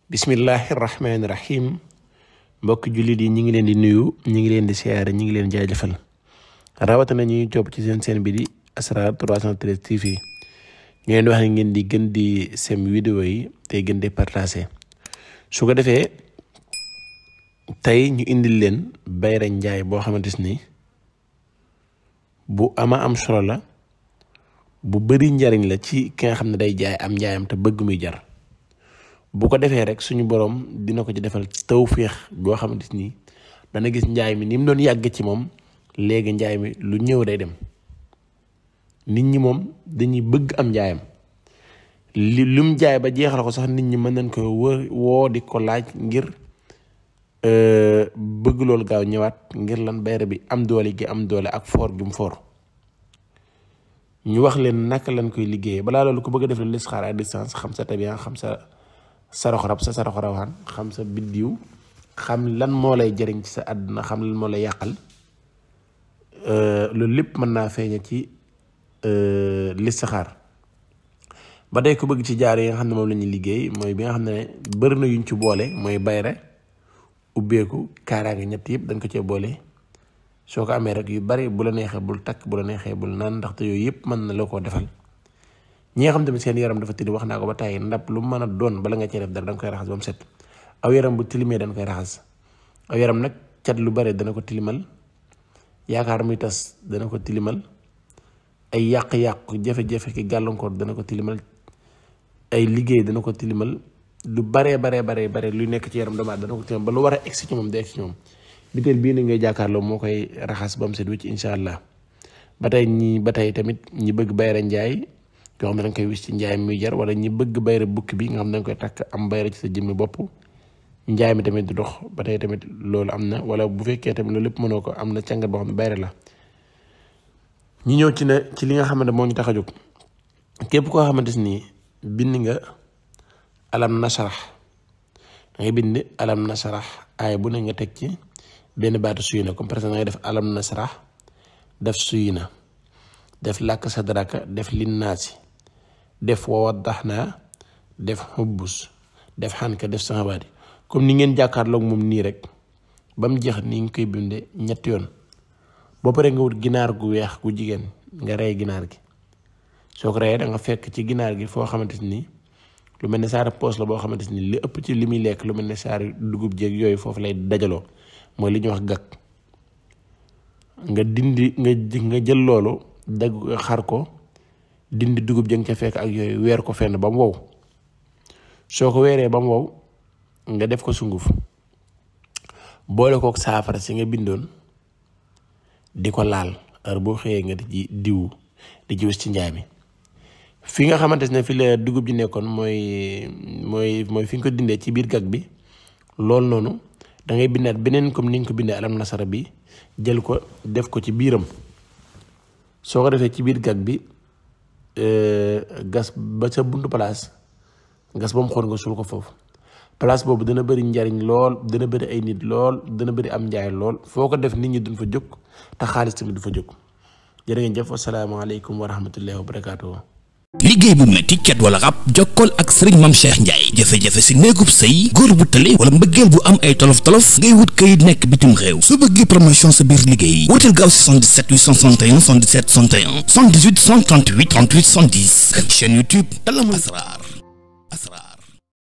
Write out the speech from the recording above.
Bismillahirrahmanirrahim. Mbokk jullit yi ñi ngi leen di nuyu, ñi ngi leen di siyaare, ñi ngi leen jaajëfal. Rawatina ñuy topp ci seen bi di Asrar 313 TV. ñu leen wax ngeen di gën di sem vidéo yi te gën di partager. Su ko defee tey ñu indil leen bayra njaay boo xamante ni bu ama am solo la, bu bari njariñ la ci ki nga xam ne day jaay am njaayam te bëgg muy jar. bu ko defee rek suñu borom dina ko ci defal tawféex goo xamante ni dana gis njaay mi ni mu doon yàgg ci moom léegi njaay mi lu ñëw day dem. nit ñi moom dañuy bëgg am njaayam li mu jaay ba jeexal ko sax nit ñi mën nañ ko woo di ko laaj ngir bëgg loolu gaaw ñëwaat ngir lan bayra bi am doole gi am doole ak foor gi mu foor. ñu wax leen naka lañ koy liggéeyee balaa loolu ko bëgg a def listixaar à distance xam sa tabiya xam sa saraxu rab sa saraxu rawaan xam sa biddiw xam lan moo lay jëriñ ci sa àdduna xam lan moo lay yàqal loolu lépp mën naa feeña ci listixaar. ba tey ko bëgg ci jaar yi nga xam ne moom la ñuy liggéey mooy bi nga xam ne bëri na yuñ ci boole mooy bayre ubbeeku kaaraange ñett yëpp dañ ko cee boole. soo ko amee rek yu bari bu la neexee bul takk bu la neexee bul naan ndaxte yooyu yëpp mën na la koo defal. ñi nga xam tamit seen yaram dafa tilim wax naa ko ba tàyyi ndab lu mën a doon bala nga cee def dara da nga koy raxas ba mu set. aw yaram bu tilimee dañ koy raxas aw yaram nag cat lu bare dana ko tilimal yaakaar muy tas dana ko tilimal ay yàq-yàq jafe-jafe ki gàllankoor dana ko tilimal ay liggéey dana ko tilimal lu bare lu nekk ci yaram dama dana ko tilimal ba lu war a egsi ci moom day egsi ci ñoom. biteel bii ni ngay jàkkaarloo moo koy raxas ba mu set wicc incha allah. ba tey tamit ñi bëgg bayra njaay yoo xam ne danga koy wis ci njaay muy jar wala ñi bëgg bayra bukki bi nga xam ne danga koy takk am bayra ci sa jëmmi bopp njaay mi tamit du dox ba tey tamit loolu am na wala bu fekkee tamit loolu lépp mënoo ko am na càngat boo xam ne bayra la. ñi ñëw ci li nga xamante moo ñu tax a jóg képp koo xamante ni bind nga alam nasarax dangay bind alam nasarax aay bu ne nga teg ci benn baatu suy na comme par exemple ngay def alam nasarax def suy na def làkk sa daraka def linnaasi def wawaddaxnaa def xubbus def xànka def saxabaati comme ni ngeen jàkkaarloog moom nii rek ba mu jeex ni nga koy binde ñetti yoon. boo paree nga wut ginaar gu weex gu jigéen nga rey ginaar gi soo ko reyee da nga fekk ci ginaar gi foo xamante ni lu mel ne saari poos la boo xamante ni li ëpp ci li muy lekk lu mel ne saari dugub jéeg yooyu foofu lay dajaloo mooy li ñuy wax gàkk. nga dindi nga jël loolu dagg xar ko dindi dugub jëng ca fekk ak yooyu weer ko fenn ba mu wow. soo ko weeree ba mu wow nga def ko sunguf boole kook saafara si nga bindoon di ko laal heure boo xëyee nga di ci diw di ci wis ci njaay mi. fi nga xamante ne fi la dugub ji nekkoon mooy fi nga ko dindee ci biir gag bi loolu noonu da ngay bindaat beneen comme ni nga ko bindee alam nasara bi jël ko def ko ci biiram. soo ko defee ci biir gag bi gas ba sa buntu place gas ba mu xool nga suul ko foofu. place boobu dana bëri njariñ lool dana bëri ay nit lool dana bëri am njaay lool foo ko def nit ñi duñ fa jóg te xaalis tamit du fa jóg. jërë ngeen jëf asalaamaaleykum wa rahmatullahi wa barakaatuhu. liggéey bu metti cat wala rab jokkool ak sëriñ Mame Cheikh Ndiaye. jafe-jafe si néegub sëy góor bu tële wala mbëggeel bu am ay tolof-tolof ngay wut kayit nekk bitim réew su bëggee promotion sa biir liggéey wuteel gaaw si 77 861 77 61 78 138 38 110 chaîne YouTube Asrar.